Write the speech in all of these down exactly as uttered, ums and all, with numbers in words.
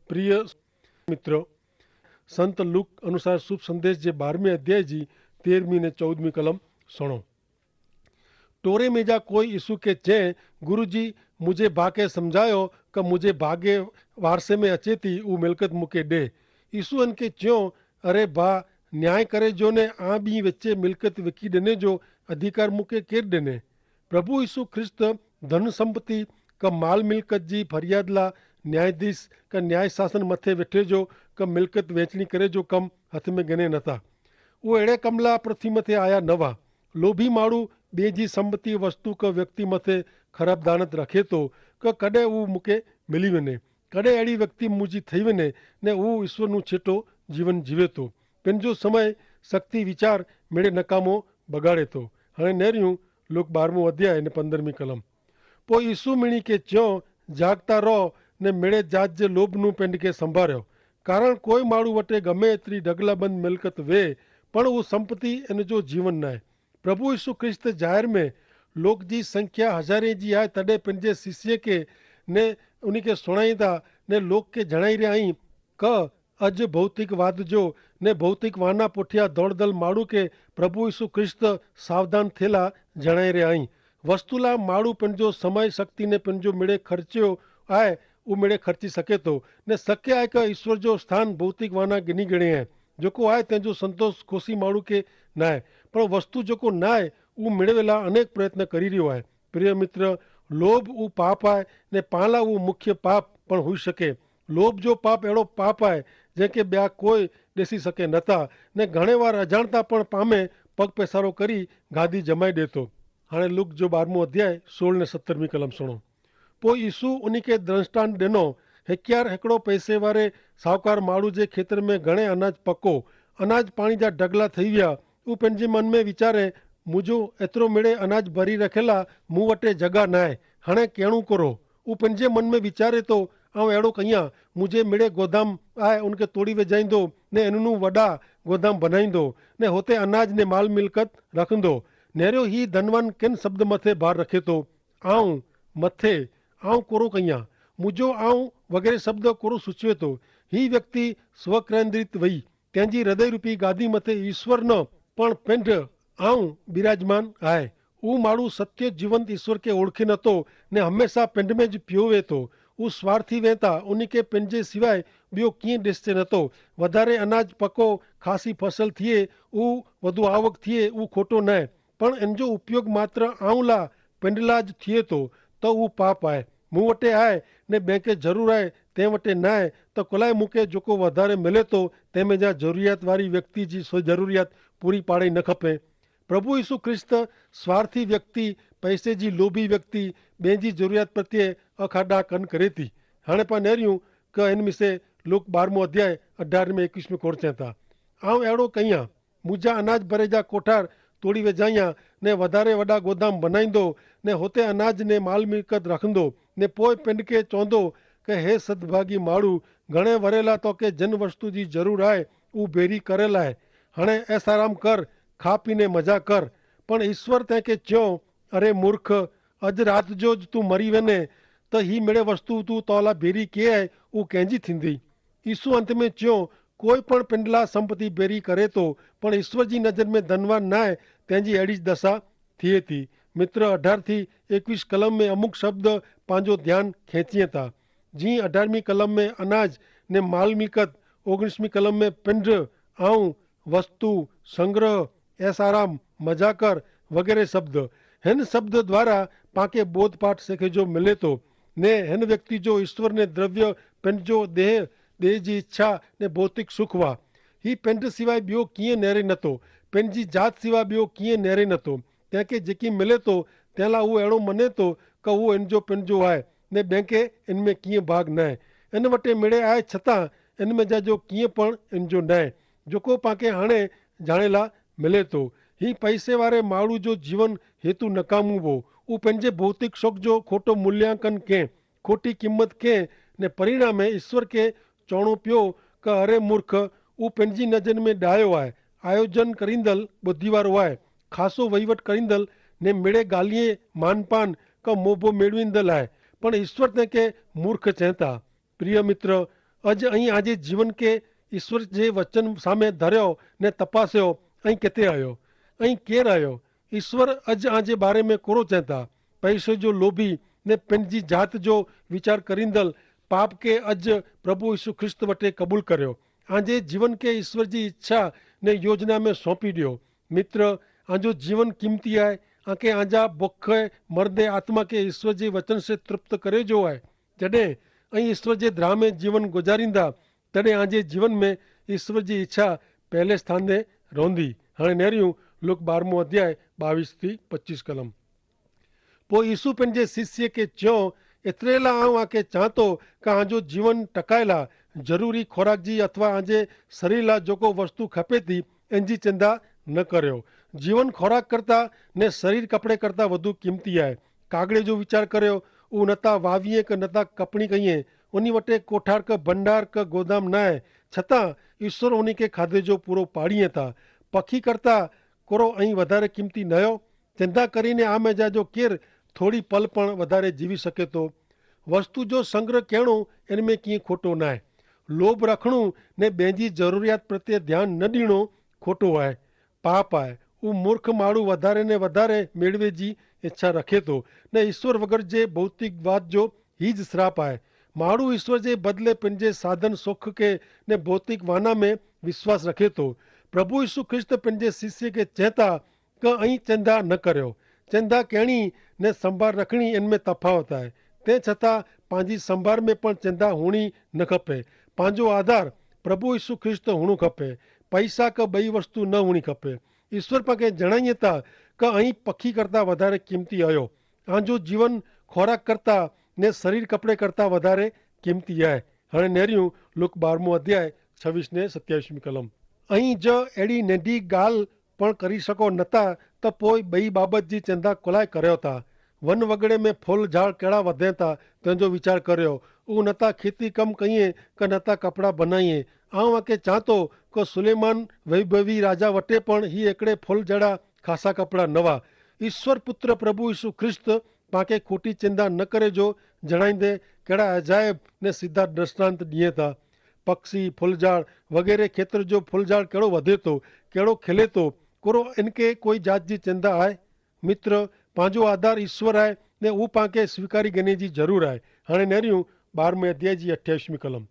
પ્રિય મિત્ર, સંત લૂક અનુસાર શુભ સંદેશ જે બારમે અધ્યાય જી તેરમી ને ચૌદમી કલમ સુણો. ટોરે મેં જા કોઈ ઈસુ કે ચે, ગુરુજી, મુઝે ભા કે સમઝાયો કે મુઝે ભાગે વારસે મેં અચેતી ઉ મિલકત મુકે દે. ઈસુ અનકે ચ્યો, અરે ભા, ન્યાય કરે જો ને આ બી વચ્ચે મિલકત વેકી દેને જો અધિકાર મુકે કેર દેને? પ્રભુ ઈસુ ખ્રિસ્ત ધન સંપત્તિ કા માલ મિલકત જી ફરિયાદલા ન્યાયાધીશ કા ન્યાય શાસન મતે વેઠે જો કા મિલકત વેચણી કરે જો કમ હથ મેં ગને નતા. વો એડે કમલા પૃથ્વી મતે આયા નવા. લોભી માડૂ બે જી સંપત્તિ વસ્તુ કા વ્યક્તિ મતે ખરાબ દાનત રાખે તો કે કદે વો મુકે મિલી વેને, કદે એડી વ્યક્તિ મુજી થઈ વેને ને વો ઈસવનું છેટો જીવન જીવે તો. પેનજો સમય શક્તિ વિચાર મેડે નકામો બગાડે તો. હણે નેર્યું લોક બારમું અધ્યાય ને પંદરમી કલમ. પો ઈસુ મિણી કે ચ્યો, જાગતા રહો ને મેડે જાત જે લોભનું પેંડ કે સંભાર્યો. કારણ કોઈ માડૂ વટે ગમે એતરી ઢગલાબંધ મિલકત વે, પણ ઉં સંપત્તિ એન જો જીવન નાય. પ્રભુ ઈસુ ખ્રિસ્ત જાહેર મેં લોક જી સંખ્યા હજારે જી આય તદે પેનજે શિષ્ય કે ને ઉની કે સુણાઈ થા ને લોક કે જણાઈ રહ્યા અહીં, ક અજ ભૌતિક વાદ જો ને ભૌતિક વાના પોઠ્યા દોડદલ માડૂ કે પ્રભુ ઈસુ ખ્રિસ્ત સાવધાન થેલા જણાઈ રહ્યા અહીં. વસ્તુલા માડૂ પેનજો સમય શક્તિ ને પેનજો મેડે ખર્ચ્યો આય ઉમેડે ખર્ચી સકે તો ને સકે આય કે ઈસવર જો સ્થાન ભૌતિક વાના ગિની ગણે હૈ. જોકો આય તેનજો સંતોષ ખુશી માડૂ કે નાય. પણ વસ્તુ જોકો નાય ઉમેડવેલા અનેક પ્રયત્ન કરી રહ્યો આય. પ્રિય મિત્ર, લોભ ઉપાપ આય ને પાલા ઉમુખ્ય પાપ પણ હુઈ શકે. લોભ જો પાપ એડો પાપ આય જે કે બ્યા કોઈ દેસી શકે નતા ને ઘણે વાર અજાણતા પણ પામે પગ પેસારો કરી ગાદી જમાઈ દેતો. હાણે લુક જો બારમો અધ્યાય સોળ ને સત્તરમી કલમ સુણો. પોઈ ઈસુ ઉની કે દ્રષ્ટાંત દેનો, હેક્યાર હેકડો પૈસે વારે સાવકાર માળુ જે ખેતર મેં ઘણે અનાજ પકો, અનાજ પાણી જા ઢગલા થઈ વ્યા. ઉપને જે મન મેં વિચારે, મુજો એતરો મેળે અનાજ ભરી રખેલા, મુવટે જગા નાય. હણે કેણું કરો? ઉપને જે મન મેં વિચારે તો, આવ એડો કહિયા, મુજે મેળે ગોધામ આય ઉનકે તોડી વેજાઈંદો ને એનનું વડા ગોધામ બનાઈંદો ને હોતે અનાજ ને માલ મિલકત રખંદો. નેરો હી ધનવાન કેન શબ્દ મતે ભાર રખે તો? આઉં મતે આઉં કોરો કહિયા, મુજો આઉં વગેરે શબ્દ કોરો સૂચવે તો? હી વ્યક્તિ સ્વકેન્દ્રિત વય, તેની હૃદયરૂપી ગાદી મતે ઈશ્વર ન પણ પેંધ આઉં બિરાજમાન આય. ઉં માડૂ સત્ય જીવંત ઈશ્વર કે ઓળખે નતો ને હંમેશા પેંધ મેં જ પ્યોવે તો. ઉં સ્વાર્થી વેતા ઉની કે પેંધ જે સિવાય બ્યો કિંય દેસ્તે નતો. વધારે અનાજ પકો ખાસી ફસલ થિયે ઉં વધુ આવક થિયે ઉં ખોટો નાય. પણ એન જો ઉપયોગ માત્ર આઉં લા પેંધ લા જ થિયે તો તો ઉં પાપ આય. મું વટે આય ને બેંકે જરૂર આય તે વટે નાય તો કોલાએ મુકે જોકો વધારે મેલે તો તેમે જા જરૂરિયાત વારી વ્યક્તિ જી જરૂરિયાત પૂરી પાડે ન ખપે. પ્રભુ ઈસુ ખ્રિસ્ત સ્વાર્થી વ્યક્તિ, પૈસે જી લોભી વ્યક્તિ બેંજી જરૂરિયાત પ્રત્યે અખાડા કન કરે તી. હાણે પા નેર્યું કે એન મિસે લુક બારમો અધ્યાય અઢાર મેં એકવીસ મેં કોરચે તા. આઉં એડો કહિયા, મુજા અનાજ ભરે જા કોઠાર તોડી વેજાયા ને વધારે વડા ગોદામ બનાઈંદો ને હોતે અનાજ ને માલ મિલકત રાખંદો ને પોય પેંડ કે ચોંદો કે હે સદભાગી માડૂ, ઘણે વરેલા તો કે જન વસ્તુ જી જરૂર આય ઉં ભેરી કરેલા હૈ. હણે એસારામ કર, ખા પીને મજા કર. પણ ઈસ્વર તેંકે ચ્યો, અરે મૂર્ખ, અજ રાત જો જ તું મરી વેને, તો હી મેળે વસ્તુ તું તોલા ભેરી કે હૈ ઉં કૈંજી થીંદી? ઈસુ અંત મેં ચ્યો, કોઈ પણ પેંડલા સંપત્તિ ભેરી કરે તો પણ ઈસ્વર જી નજર મેં ધનવાન નાય તેની એડી જ દશા થિયે તી. મિત્ર, અઢાર થી એકવીસ કલમ મેં અમુક શબ્દ પાંજો ધ્યાન ખેંચિયે તા. જી અઢારમી કલમ મેં અનાજ ને માલ મિલકત, ઓગણીસમી કલમ મેં પેંડ, આઉં, વસ્તુ, સંગ્રહ, એસારામ, મજાકર વગેરે શબ્દ. હેન શબ્દ દ્વારા પાંકે બોધપાઠ શેખે જો મિલે તો ને હેન વ્યક્તિ જો ઈસ્વર ને દ્રવ્ય પેંડ જો દેહ દેહ જી ઇચ્છા ને ભૌતિક સુખવા. હી પેંડ સિવાય બ્યો કિંય નેરે નતો. પેંડ જી જાત સિવાય બ્યો કિંય નેરે નતો. તેંકે જેકી મિલે તો તેલા ઉં એડો મને તો કે ઉં એન જો પેન જો આય ને બેંકે એન મેં કિંય ભાગ નાય. એન વટે મેળે આય છતાં એન મેં જા જો કિંય પણ એન જો નાય. જોકો પાંકે હાણે જાણેલા મિલે તો. હી પૈસે વારે માળુ જો જીવન હેતુ નકામુ વો. ઉં પેન જે ભૌતિક શોખ જો ખોટો મૂલ્યાંકન કે ખોટી કિંમત કે ને પરિણામે ઈસ્વર કે ચોણો પ્યો કે અરે મૂર્ખ, ઉં પેનજી નજર મેં ડાયો આય, આયોજન કરીંદલ બુદ્ધિવારો આય, ખાસો વહીવટ કરીંદલ ને મેળે ગાલિયે માનપાન કે મોભો મેળવીંદલ આય. પણ ઈસ્વર તેંકે મૂર્ખ ચેંતા. પ્રિય મિત્ર, અજ અહીં આજે જીવન કે ઈસ્વર જે વચન સામે ધર્યો ને તપાસ્યો, અહીં કેતે આયો? અહીં કેર આયો? ઈસ્વર અજ આજે બારે મેં કોરો ચેંતા? પૈસે જો લોભી ને પેનજી જાત જો વિચાર કરીંદલ પાપ કે અજ પ્રભુ ઈસુ ખ્રિસ્ત વટે કબૂલ કર્યો. આજે જીવન કે ઈસ્વર જી ઇચ્છા ને યોજના મેં સોંપી દ્યો. મિત્ર, આજો જીવન કિંમતી આય. આકે આજા ભોખે મરદે આત્મા કે ઈસ્વર જી વચન સે તૃપ્ત કરે જો આય. જડે અહીં ઈસ્વર જે દ્રામે જીવન ગુજારીંદા, તડે આજે જીવન મેં ઈસ્વર જી ઇચ્છા પહેલે સ્થાને રોંધી. હણે નેર્યું લુક બારમો અધ્યાય બાવીસ થી પચ્ચીસ કલમ. પો ઈસુ પેનજે શિષ્ય કે ચ્યો, એતરેલા આઉં આકે ચાંતો કા આજો જીવન ટકાયેલા જરૂરી ખોરાક જી અથવા આજે શરીરલા જોકો વસ્તુ ખપે તી એનજી ચિંદા ન કર્યો. જીવન ખોરાક કરતા ને શરીર કપડે કરતા વધુ કિંમતી આય. કાગડે જો વિચાર કર્યો, ઉં નતા વાવીએ કે નતા કપણી કહિએ, ઉની વટે કોઠાર કે ભંડાર કે ગોદામ નાય. છતાં ઈસર ઉની કે ખાધે જો પૂરો પાડીએ તા. પખી કરતા કોરો અહીં વધારે કિંમતી નયો? ચિંદા કરીને આમે જા જો કેર થોડી પલ પણ વધારે જીવી શકે તો? વસ્તુ જો સંગ્રહ કહેણો એન મેં કિંય ખોટો નાય. લોભ રખણું ને બેંજી જરૂરિયાત પ્રત્યે ધ્યાન ન દીણો ખોટો આય, પાપ આય. ઉં મૂર્ખ માણું વધારે ને વધારે મેળવે જી ઇચ્છા રખે તો, ને ઈસ્વર વગર જે ભૌતિક વાદ જો હી જ શ્રાપ આય. માણું ઈસ્વર જે બદલે પેનજે સાધન સોખ કે ને ભૌતિક વાના મેં વિશ્વાસ રખે તો. પ્રભુ ઈસુ ખ્રિસ્ત પેનજે શિષ્ય કે ચેતા કે અહીં ચેંદા ન કર્યો. ચેંદા કહેણી ને સંભાર રખણી એન મેં તફાવત આય. તે છતાં પાંજી સંભાર મેં પણ ચેંદા હુણી ન ખપે. પાંજો આધાર પ્રભુ ઈસુ ખ્રિસ્ત હુણું ખપે. પૈસા કે બઈ વસ્તુ ન હુણી ખપે. ઈસ્વર પાંકે જણાઈ તા કે અહીં પખી કરતા વધારે કિંમતી અયો. આંજો જીવન ખોરાક કરતા ને શરીર કપડે કરતા વધારે કિંમતી આય. હણે નેર્યું લુક બારમો અધ્યાય છવીસ ને સત્યાવીસ મી કલમ. અહીં જ એડી નેંધી ગાલ પણ કરી શકો નતા, તો પોય બઈ બાબત જી ચેંદા કોલાય કર્યો તા? વન વગડે મેં ફોલ ઝાડ કેડા વધે તા તેનો વિચાર કર્યો. ઉં નતા ખેતી કમ કહિએ કે નતા કપડા બનાઈએ. આઉં આકે ચાંતો કે સુલેમાન વૈભવી રાજા વટે પણ હી એકડે ફોલ જેડા ખાસા કપડા નવા. ઈસ્વર પુત્ર પ્રભુ ઈસુ ખ્રિસ્ત પાંકે ખોટી ચિંદા ન કરે જો જણાઈ દે. કેડા અજાયબ ને સીધા દ્રષ્ટાંત દિયે તા? પક્ષી ફુલઝાડ વગેરે ખેતર જો ફુલઝાડ કેડો વધે તો, કેડો ખેલે તો, કોરો એનકે કોઈ જાત જી ચિંદા આય? મિત્ર, પાંજો આધાર ઈસ્વર આય ને ઉપાંકે સ્વીકારી ગને જી જરૂર આય. હણે નેર્યું બારમે અધ્યાય જી અઠ્યાવીસ મી કલમ.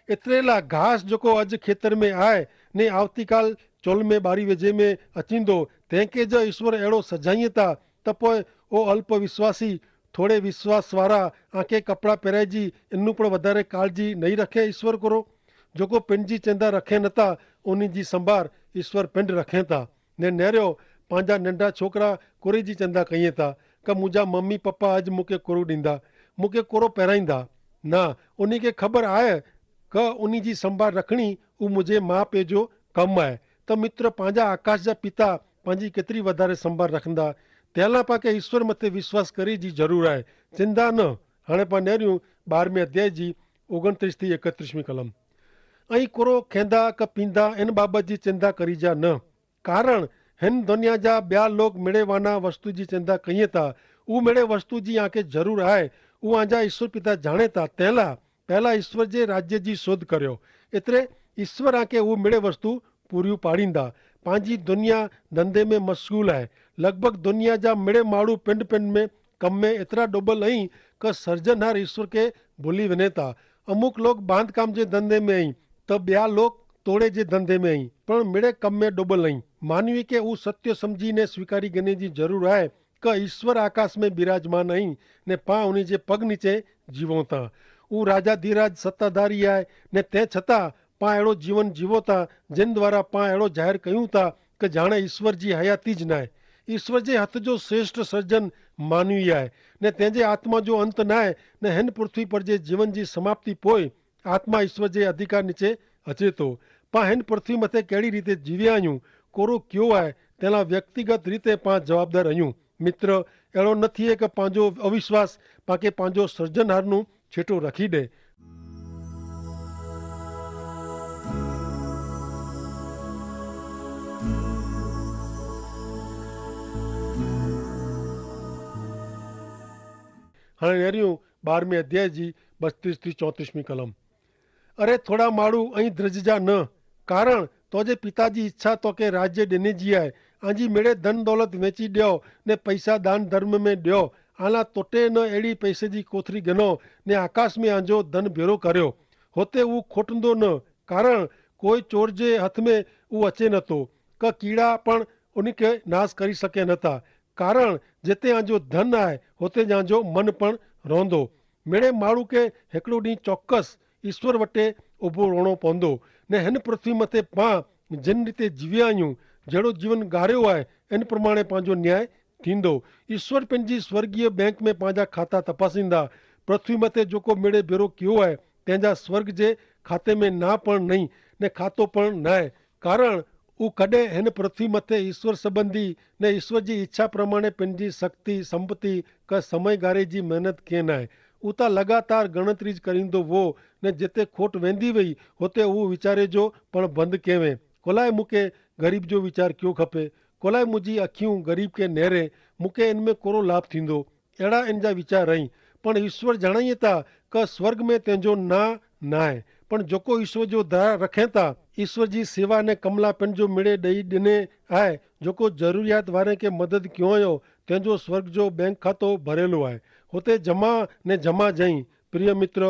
એતરેલા ઘાસ જોકો અજ ખેતર મેં આય ને આવતી કાલ ચોલ મેં બારી વેજે મેં અચીંદો, તેંકે જ ઈસ્વર એડો સજાઈયે તા, તપોય ઓ અલ્પ વિશ્વાસી, થોડે વિશ્વાસ વારા આંકે કપડા પેરાઈ જી એનું પણ વધારે કાળજી નહીં રખે ઈસ્વર કોરો? જોકો પેનજી ચેંદા રખે નતા ઉની જી સંભાર ઈસ્વર પેંડ રખે તા. ને નેર્યો પાંજા નેંડા છોકરા કોરે જી ચેંદા કહિયે તા કે મુજા મમ્મી પપ્પા અજ મુકે કોરો દીંદા, મુકે કોરો પેરાઈંદા? ના, ઉની કે ખબર આય કે ઉની જી સંભાર રખણી ઉં મુઝે મા પે જો કમ આય. તો મિત્ર, પાંજા આકાશ જા પિતા પાંજી કેતરી વધારે સંભાર રખંદા? તેલા પાંકે ઈસ્વર મતે વિશ્વાસ કરી જી જરૂર આય. ચિંદા ન. હણે પાં નેર્યું બારમે અધ્યાય જી ઓગણત્રીસ થી એકત્રીસ મી કલમ. અહીં કોરો ખેંદા કે પીંદા એન બાબત જી ચિંદા કરી જા ન. કારણ હેન દનિયા જા બ્યા લોક મેળેવાના વસ્તુ જી ચિંદા કહિયે તા. ઉં મેળે વસ્તુ જી આંકે જરૂર આય ઉં આંજા ઈસ્વર પિતા જાણે તા તેલા પહેલા ઈસ્વર જે રાજ્ય જી શોધ કર્યો. એતરે ઈસ્વર આંકે ઉં મેળે વસ્તુ પૂર્યું પાડીંદા. પાંજી દનિયા ધંધે મેં મશગૂલ આય. લગભગ દનિયા જા મેળે માડૂ પેંડ પેંડ મેં કમ મેં એતરા ડોબલ અહીં કે સર્જનહાર ઈસ્વર કે ભૂલી વેને તા. અમુક લોક બાંધકામ જે ધંધે મેં અહીં, તો બ્યા લોક તોડે જે ધંધે મેં અહીં, પણ મેડે કમ મેં ડોબલ અહીં. માનવી કે ઉં સત્ય સમઝી ને સ્વીકારી ગને જી જરૂર આય કે ઈસ્વર આકાશ મેં બિરાજમાન અહીં ને પાં ઉની જે પગ નીચે જીવો તા. ઉં રાજા ધીરાજ સત્તાધારી આય ને તે છતાં પાં એડો જીવન જીવો તા જેન દ્વારા પાં એડો જાહેર કહ્યું તા કે જાણે ઈસ્વર જી હયાતી જ નાય. ઈસ્વર જે હથ જો શ્રેષ્ઠ સર્જન માનવી આય ને તેજે આત્મા જો અંત નાય ને હેન પૃથ્વી પર જે જીવન જી સમાપ્તિ પોય આત્મા ઈસ્વર જે અધિકાર નીચે અચેતો. પાં હેન પૃથ્વી મતે કેડી રીતે જીવ્યા અયું, કોરો ક્યો આય, તેના વ્યક્તિગત રીતે પાં જવાબદાર અયું. મિત્ર, એડો નથી કે પાંજો અવિશ્વાસ પાંકે પાંજો સર્જનહારનું છેટો રખી દે. હણે નેર્યું બારમે અધ્યાય જી બત્રીસ થી ચોત્રીસ મી કલમ. અરે થોડા માડૂ અહીં દ્રજજા ન, કારણ તો જે પિતા જી ઇચ્છા તો કે રાજ્ય દેને જી આય. આજી મેળે ધન દોલત વેચી દ્યો, ને પૈસા દાન ધર્મ મેં દ્યો. આલા તોટે ન એડી પૈસે જી કોથરી ગનો, ને આકાશ મેં આજો ધન ભેરો કર્યો. હોતે ઉં ખોટંદો ન, કારણ કોઈ ચોર જે હથ મેં ઉં અચે નતો, કે કીડા પણ ઉની કે નાશ કરી શકે નતા. કારણ જેતે આજો ધન આય, હોતે જ આજો મન પણ રોંધો. મેળે માણૂ કે હેકડો દી ચોક્કસ ઇશ્વર વટે ઉભો રોણો પોંધો. ને હેન પૃથ્વી મતે પાં જેન રીતે જીવ્યા આયું, જેડો જીવન ગાર્યો આય, એન પ્રમાણે પાંજો ન્યાય થીંદો. ઇશ્વર પેનજી સ્વર્ગીય બેંક મેં પાંજા ખાતા તપાસીંદા. પૃથ્વી મતે જોકો મેળે ભેરો કિયો આય, તેનજા સ્વર્ગ જે ખાતે મેં ના પણ નહીં, ને ખાતો પણ નાય. કારણ ઉં કદે હેન પૃથ્વી મતે ઇશ્વર સંબંધી ને ઇશ્વર જી ઇચ્છા પ્રમાણે પેનજી શક્તિ સંપત્તિ કા સમયગારે જી મહેનત કે નાય. ઉતા લગાતાર ગણતરી જ કરીંદો વો, ને જેતે ખોટ વેંદી વય હોતે ઉં વિચારે જો પણ બંધ કેવે. કોલાએ મુકે ગરીબ જો વિચાર ક્યો ખપે? કોલાએ મુજી અખ્યું ગરીબ કે નેરે? મુકે એન મેં કોરો લાભ થીંદો? એડા એન જા વિચાર રહી. પણ ઇશ્વર જણાયે તા કે સ્વર્ગ મેં તેનજો ના નાય. પણ જોકો ઇશ્વર જો ધ્યાન રખે તા, ઇશ્વર જી સેવા ને કમલા પેનજો મેળે દઈ દેને આય, જોકો જરૂરિયાત વારે કે મદદ ક્યોંયો, તેનજો સ્વર્ગ જો બેંક ખાતો ભરેલો આય. હોતે જમા ને જમા જઈ. પ્રિય મિત્ર,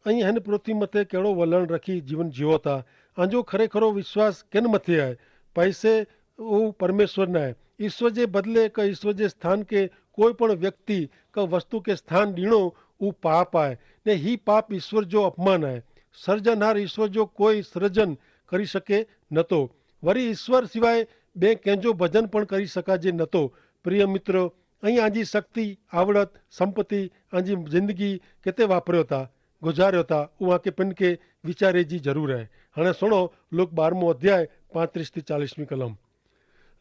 અહીં હેન પૃથ્વી મતે કેડો વલણ રખી જીવન જીવો તા? આજો ખરેખરો વિશ્વાસ કેન મતે આય? પૈસે ઉં પરમેશ્વર નાય. ઇશ્વર જે બદલે કે ઇશ્વર જે સ્થાન કે કોઈ પણ વ્યક્તિ કે વસ્તુ કે સ્થાન દીણો ઉં પાપ આય. ને હી પાપ ઇશ્વર જો અપમાન આય. સર્જનહાર ઇશ્વર જો કોઈ સર્જન કરી શકે નતો. વરી ઇશ્વર સિવાય બે કેંજો ભજન પણ કરી શકાજે નતો. પ્રિય મિત્ર, અહીં આજી શક્તિ, આવડત, સંપત્તિ, આજી જિંદગી કેતે વાપર્યો તા, ગુજાર્યો તા, ઉં આકે પેનકે વિચારે જી જરૂર હૈ. હણે સુણો, લુક બારમો અધ્યાય પાંત્રીસ થી ચાલીસમી કલમ.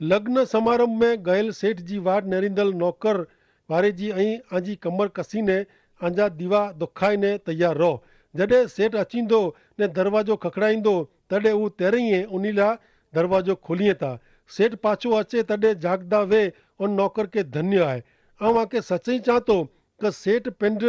લગ્ન સમારંભ મેં ગયેલ સેઠ જી વાટ નેરિંદલ નોકર વારે જી અહીં આજી કમર કસીને આજા દીવા દોખાઈને તૈયાર રહો. જડે સેઠ અચીંદો ને દરવાજો ખખડાઈંદો, તડે ઉં તેરૈયે ઉનીલા દરવાજો ખોલિયે તા. સેઠ પાછો અચે તડે જાગદા વે ઉન નોકર કે ધન્ય આય. આઉં આકે સચઈ ચાંતો કે સેઠ પેંડ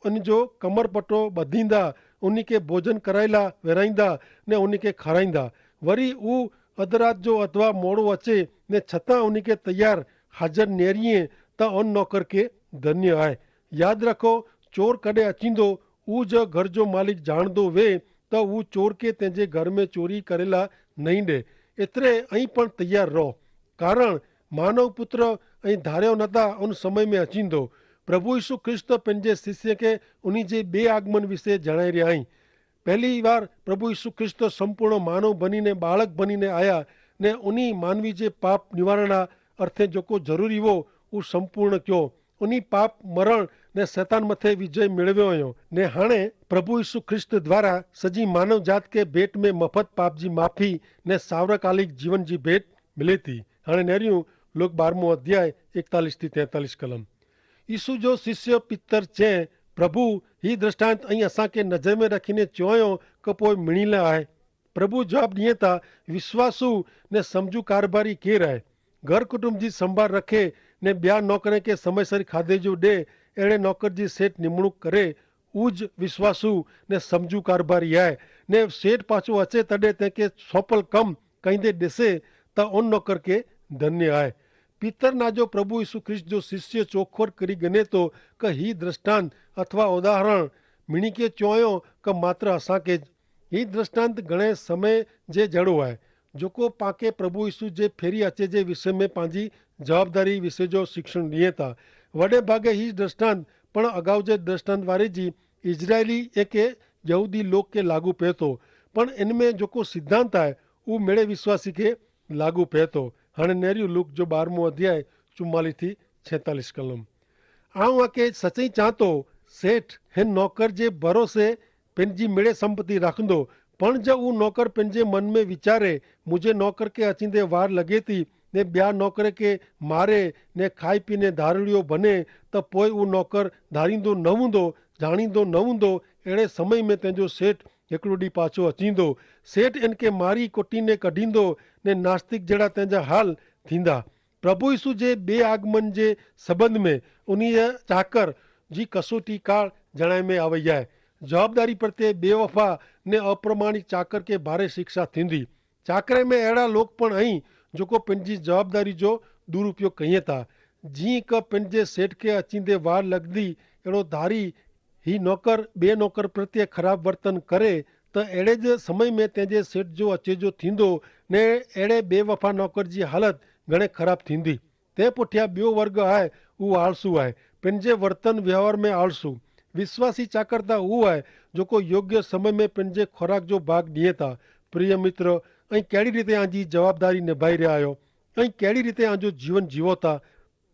ઉન જો કમર પટો બધીંદા, ઉની કે ભોજન કરાયેલા વેરાઈંદા ને ઉની કે ખરાઈંદા. વરી ઉં અધરાત જો અથવા મોડો અચે ને છતાં ઉની કે તૈયાર હાજર નેરિયે, તા ઉન નોકર કે ધન્ય આય. યાદ રાખો, ચોર કડે અચીંદો ઉજ ઘર જો માલિક જાણદો વે, તો ઉજ ચોર કે તેજે ઘર મેં ચોરી કરેલા નહીં દે. એતરે અહીં પણ તૈયાર રહો, કારણ માનવ પુત્ર અહીં ધાર્યો નતા ઉન સમય મેં અચીંદો. પ્રભુ ઈસુ ખ્રિસ્ત પેનજે શિષ્ય કે ઉની જે બે આગમન વિશે જણાઈ રહ્યા અહીં. પહેલી વાર પ્રભુ ઈસુ ખ્રિસ્ત સંપૂર્ણ માનવ બનીને બાળક બનીને આયા, ને ઉની માનવી જે પાપ નિવારણા અર્થે જોકો જરૂરી વો ઉસ સંપૂર્ણ કયો. ઉની પાપ મરણ ને સૈતાન મતે વિજય મેળવ્યો અયો. ને હાણે પ્રભુ ઈસુ ખ્રિસ્ત દ્વારા સજી માનવ જાત કે ભેટ મેં મફત પાપ જી માફી ને સાર્વકાલિક જીવન જી ભેટ મિલેતી. હાણે નેર્યું, લોક બારમો અધ્યાય એકતાલીસ થી તેતાલીસ કલમ. ઈસુ જો શિષ્ય પિતર ચે, પ્રભુ, હી દ્રષ્ટાંત અહીં અસાંકે નજર મેં રખીને ચોંયો કે પોય મિણીલા આય? પ્રભુ જવાબ દિયે તા, વિશ્વાસુ ને સમજુ કારભારી કેર આય? ઘર કુટુંબ જી સંભાર રખે ને બ્યા નોકરે કે સમયસર ખાધે જો દે, એડે નોકર જી સેઠ નિમણૂક કરે, ઉજ વિશ્વાસુ ને સમજુ કારભારી આય. ને સેઠ પાછો અચે તદે તેંકે સોંપલ કમ કઈંદે દેસે, તા ઉન નોકર કે ધન્ય આય. પિતર ના જો પ્રભુ ઈસુ ખ્રિસ્ત જો શિષ્ય ચોખવટ કરી ગને તો, કે હી દ્રષ્ટાંત અથવા ઉદાહરણ મિણી કે ચોંયો કે માત્ર અસાંકે જ? હી દ્રષ્ટાંત ઘણે સમય જે જડો આય, જોકો પાંકે પ્રભુ ઈસુ જે ફેરી અચે જે વિષય મેં પાંજી જવાબદારી વિશે જો શિક્ષણ દિયે તા. વડે ભાગે હી દ્રષ્ટાંત પણ અગાઉ જે દ્રષ્ટાંત વારે જી ઇઝરાયેલી એકે યહૂદી લોક કે લાગુ પહેતો, પણ એન મેં જોકો સિદ્ધાંત આય ઉં મેળે વિશ્વાસી કે લાગુ પહેતો. હણે નેર્યું લૂક જો બારમો અધ્યાય ચુમ્માલી થી છેતાલીસ કલમ. આઉં આકે સચઈ ચાંતો, સેઠ હેન નોકર જે ભરોસે પેનજી મેળે સંપત્તિ રાખંદો. પણ જો ઉં નોકર પેનજે મન મેં વિચારે, મુઝે નોકર કે અચીંદે વાર લગેતી, ને બ્યા નોકરે કે મારે ને ખાઈ પીને ધારણિયો ભને, તો પોય ઉં નોકર ધારીંદો નવંદો, જાણીંદો નવંદો. એણે સમય મેં તેનજો સેઠ હેકડો દી પાછો અચીંદો. સેઠ એનકે મારી કોટી ને કઢીંદો, ને નાસ્તિક જેડા તેનજા હાલ થીંદા. પ્રભુ ઈસુ જે બે આગમન જે સંબંધ મેં ઉની ચાકર જી કસોટી કાળ જણાય મેં આવય આય. જવાબદારી પ્રત્યે બેવફા ને અપ્રમાણિક ચાકર કે ભારે શિક્ષા થીંદી. ચાકરે મેં એડા લોક પણ અહીં જોકો પનજી જવાબદારી જો દુરુપયોગ કહિયે તા. જી કે પનજે સેઠ કે અચીંદે વાર લગદી એડો ધારી હી નોકર બે નોકર પ્રત્યે ખરાબ વર્તન કરે, તો એડે જ સમય મેં તેજે સેઠ જો અચેજો થીંદો ને એડે બેવફા નોકર જી હાલત ઘણે ખરાબ થીંદી. તે પુઠ્યા બ્યો વર્ગ આય ઉ આળસુ આય. પનજે વર્તન વ્યવહાર મેં આળસુ. વિશ્વાસી ચાકરતા ઉ આય જોકો યોગ્ય સમય મેં પનજે ખોરાક જો ભાગ નિયે તા. પ્રિય મિત્ર, અહીં કેડી રીતે આજી જવાબદારી નિભાઈ રહ્યા હો? અહીં કેડી રીતે આજો જીવન જીવો તા?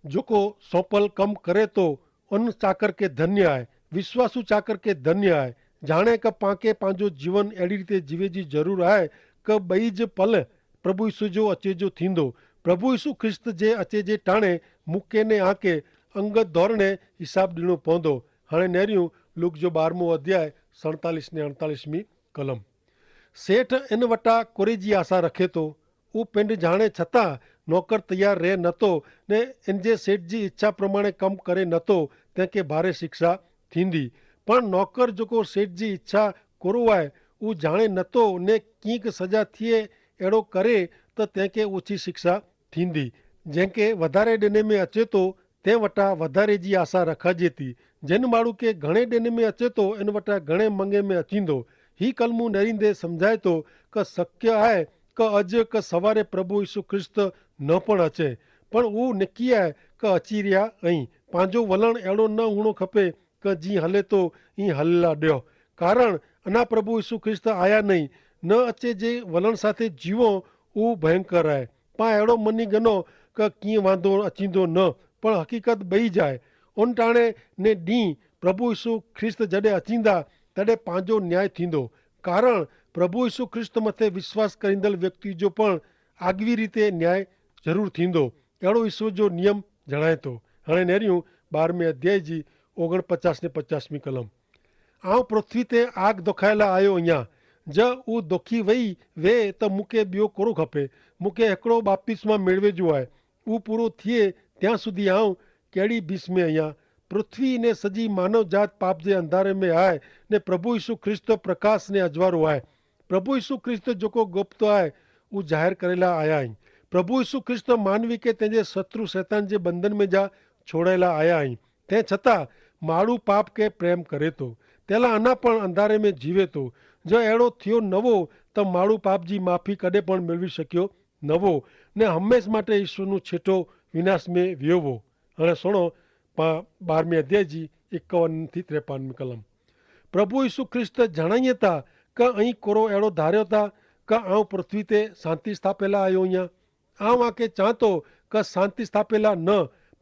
જોકો સોંપલ કમ કરે તો અન ચાકર કે ધન્ય આય. વિશ્વાસુ ચાકર કે ધન્ય આય. જાણે કે પાંકે પાંજો જીવન એડી રીતે જીવે જી જરૂર આય કે બઈ જ પલ પ્રભુ ઈસુ જો અચેજો થીંદો. પ્રભુ ઈસુ ખ્રિસ્ત જે અચેજે ટાણે મુકે ને આંકે અંગત ધોરણે હિસાબ દીણો પોંદો. હાણે નેર્યું લુક જો બારમો અધ્યાય સડતાલીસ ને અડતાલીસમી કલમ. સેઠ એન વટા કોરે જી આશા રખે તો? ઉપ પેંડ જાણે છતાં નોકર તૈયાર રહે નતો ને એન જે સેઠ જી ઇચ્છા પ્રમાણે કમ કરે નતો, તેંકે ભારે શિક્ષા થીંદી. પણ નોકર જોકો સેઠ જી ઇચ્છા કોરો આય ઉ જાણે નતો ને કિંક સજા થિયે એડો કરે તો તેંકે ઓછી શિક્ષા થીંદી. જેંકે વધારે ડેને મેં અચેતો તે વટા વધારે જી આશા રખાજેતી. જેન માણુ કે ઘણે ડેને મેં અચેતો એન વટા ઘણે મંગે મેં અચીંદો. હી કલમું નેરીંદે સમઝાયતો કે શક્ય આય કે અજ કે સવારે પ્રભુ ઈસુ ખ્રિસ્ત ન પણ અચે, પણ ઉં નક્કી આય કે અચી રહ્યા. અહીં પાંજો વલણ એડો ન હુણો ખપે કે જી હલે તો ઈ હલેલા ડ્યો. કારણ અના પ્રભુ ઈસુ ખ્રિસ્ત આયા નહીં. ન અચે જે વલણ સાથે જીવો ઉં ભયંકર આય. પા એડો મની ગનો કે કિંય વાંધો અચીંદો ન, પણ હકીકત બહી જાય. ઉન ટાણે ને દી પ્રભુ ઈસુ ખ્રિસ્ત જડે અચીંદા તડે પાંજો ન્યાય થીંદો. કારણ પ્રભુ ઈસુ ખ્રિસ્ત મતે વિશ્વાસ કરીંદલ વ્યક્તિ જો પણ આગવી રીતે ન્યાય જરૂર થીંદો. એડો ઈસુ જો નિયમ જણાયતો. હણે નેર્યું બારમે અધ્યાય જી ઓગણપચાસ ને પચાસમી કલમ. આઉં પૃથ્વી તે આગ દોખાયેલા આયો અહિયા. જ ઉં દોખી વય વે તો મુકે બ્યો કોરો ખપે? મુકે હેકડો બાપ્તિસ્મા મેળવે જો આય. ઉં પૂરો થિયે ત્યાં સુધી આઉં કેડી ભીસમે અહિયા? પૃથ્વી ને સજી માનવજાત પાપ જે અંધારે મેં આય ને પ્રભુ ઈસુ ખ્રિસ્ત પ્રકાશ ને અજવારો આય. પ્રભુ ઈસુ ખ્રિસ્ત જોકો ગોપ્ત આય ઉં જાહેર કરેલા આયા હી. પ્રભુ ઈસુ ખ્રિસ્ત માનવી કે તેજે શત્રુ શૈતાન જે બંધન મેં જા છોડેલા આયા હી. તે છતાં માડૂ પાપ કે પ્રેમ કરે તો તેલા અના પણ અંધારે મેં જીવે તો. જો એડો થયો નવો તો માડૂ પાપ જી માફી કદે પણ મેળવી શક્યો નવો, ને હંમેશ માટે ઈસુ નું છેટો વિનાશ મેં વ્યોવો. અને સુણો પા બારમી અધ્યાય જી એકાવન થી ત્રેપન કલમ. પ્રભુ ઈસુ ખ્રિસ્ત જણાયે તા કે અહીં કોરો એડો ધાર્યો તા કે આઉં પૃથ્વી તે શાંતિ સ્થાપેલા આયો અહિયા. આઉં આકે ચાંતો કે શાંતિ સ્થાપેલા ન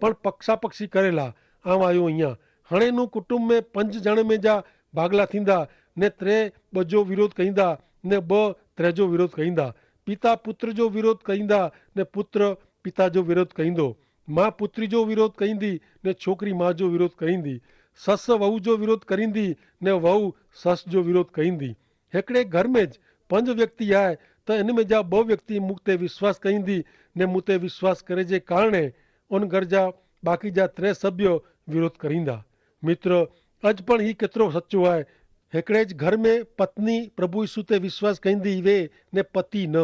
પણ પક્ષાપક્ષી કરેલા. આઉં આયો અહિયા. હણે નું કુટુંબ મેં પંજ જણે મેં જા ભાગલા થીંદા, ને ત્રે બજો વિરોધ કહીંદા, ને બ ત્રેજો વિરોધ કહીંદા. પિતા પુત્ર જો વિરોધ કહીંદા, ને પુત્ર પિતા જો વિરોધ કહીંદો. મા પુત્રી જો વિરોધ કહીંદી, ને છોકરી મા જો વિરોધ કહીંદી. સસ વહુ જો વિરોધ કહીંદી, ને વહુ સસ જો વિરોધ કહીંદી. હેકડ઼ે ઘર મેં જ પંજ વ્યક્તિ આય, તો એન મેં જા બહ વ્યક્તિ મુક્તે વિશ્વાસ કહીંદી, ને મુતે વિશ્વાસ કરે જે કારણે ઓન ઘર જા બાકી જા ત્રે સભ્યો વિરોધ કહીંદા. મિત્ર, અજ પણ હી કેતરો સચો આય. હેકડ઼ે જ ઘર મેં પત્ની પ્રભુ ઈસુ તે વિશ્વાસ કહીંદી વે, ને પતિ ન.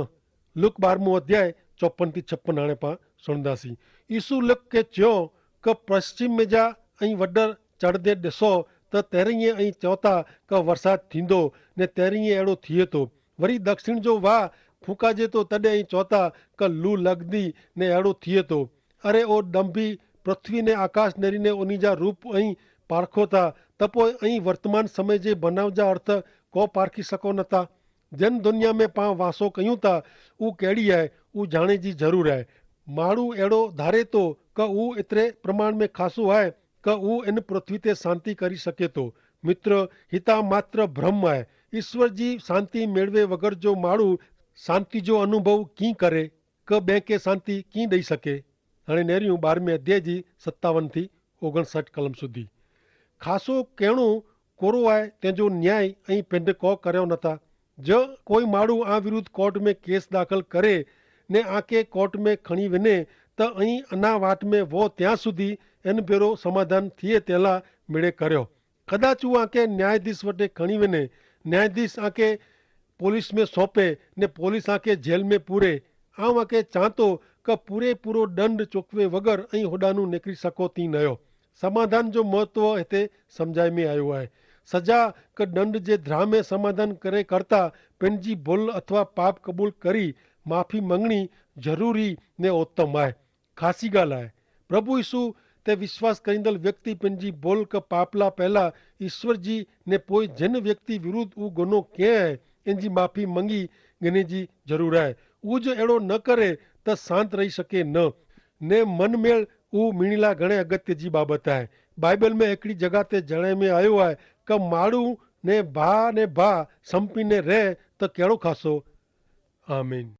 લુક બારમું અધ્યાય ચોપન થી છપ્પન આણે પાં સુણદાસી. ઈસુ લુક કે ચ્યો કે પશ્ચિમ મેં જા અહીં વડર ચડ઼દે દેસો, તો તેરિયે અહીં ચોતા કે વરસાદ થીંદો, ને તેરિયે એડો થિયે તો. વરી દક્ષિણ જો વાહ ફૂંકાજે તો તદે અહીં ચોતા કે લૂ લગદી, ને એડો થિયે તો. અરે ઓ દંભી પૃથ્વી ને આકાશ નેરી ને ઓની જા રૂપ અહીં પારખો તા, તપો અહીં વર્તમાન સમય જે બનાવ જા અર્થ કો પારખી શકો નતા? જેન દુનિયા મેં પાં વાસો કહ્યું તા ઉં કેડી આય ઉં જાણે જી જરૂર આય. માડૂ એડો ધારે તો કે ઉં એતરે પ્રમાણ મેં ખાસું આય કે ઉં એન પૃથ્વી તે શાંતિ કરી શકે તો. મિત્ર, હિતા માત્ર ભ્રમ આય. ઈસ્વર જી શાંતિ મેળવે વગર જો માડૂ શાંતિ જો અનુભવ કી કરે? કે બેંકે શાંતિ કી દઈ શકે? હણે નેર્યું બારમે અધ્યાય જી સત્તાવન થી ઓગણસાઠ કલમ સુધી. ખાસો કહેણું કોરો આય તેજો ન્યાય અહીં પેંધ કો કર્યો નતા. જો કોઈ માડૂ આ વિરુદ્ધ કોર્ટ મેં કેસ દાખલ કરે ને આકે કોર્ટ મેં ખણી વેને, તો અહીં અના વાટ મેં વો ત્યાં સુધી એન ભેરો સમાધાન થિયે તેલા મેળે કર્યો. કદાચ ઉઆ કે ન્યાયાધીશ વટે ખણી વેને, ન્યાયાધીશ આકે પોલીસ મેં સોંપે, ને પોલીસ આકે જેલ મેં પૂરે. આવ આકે ચાંતો કે પૂરે પૂરો દંડ ચોકવે વગર અહીં હોડાનું નેકરી સકો તી નયો. સમાધાન જો મહત્વ હેતે સમઝાઈ મેં આયો હૈ. સજા કે દંડ જે ધ્રામે સમાધાન કરે કરતા પેનજી ભોલ અથવા પાપ કબૂલ કરી માફી મંગણી જરૂરી ને ઉત્તમ હૈ. ખાસી ગાલ હૈ. પ્રભુ ઈસુ તે વિશ્વાસ કરીંદલ વ્યક્તિ પેનજી ભોલ કે પાપલા પહેલા ઈસ્વર જી ને પોય જેન વ્યક્તિ વિરુદ્ધ ઉ ગનો કે હૈ એનજી માફી મંગી ગને જી જરૂર હૈ. ઉજ એડો ન કરે તો શાંત રહી શકે ન. ને મનમેળ ઉ મિણિલા ઘણે અગત્ય જી બાબત હૈ. બાઈબલ મેં એકડી જગા તે જણાઈ મેં આયો હૈ કે માડૂ ને ભા ને ભા સંપીને રહે તો કેડો ખાસો? આમીન.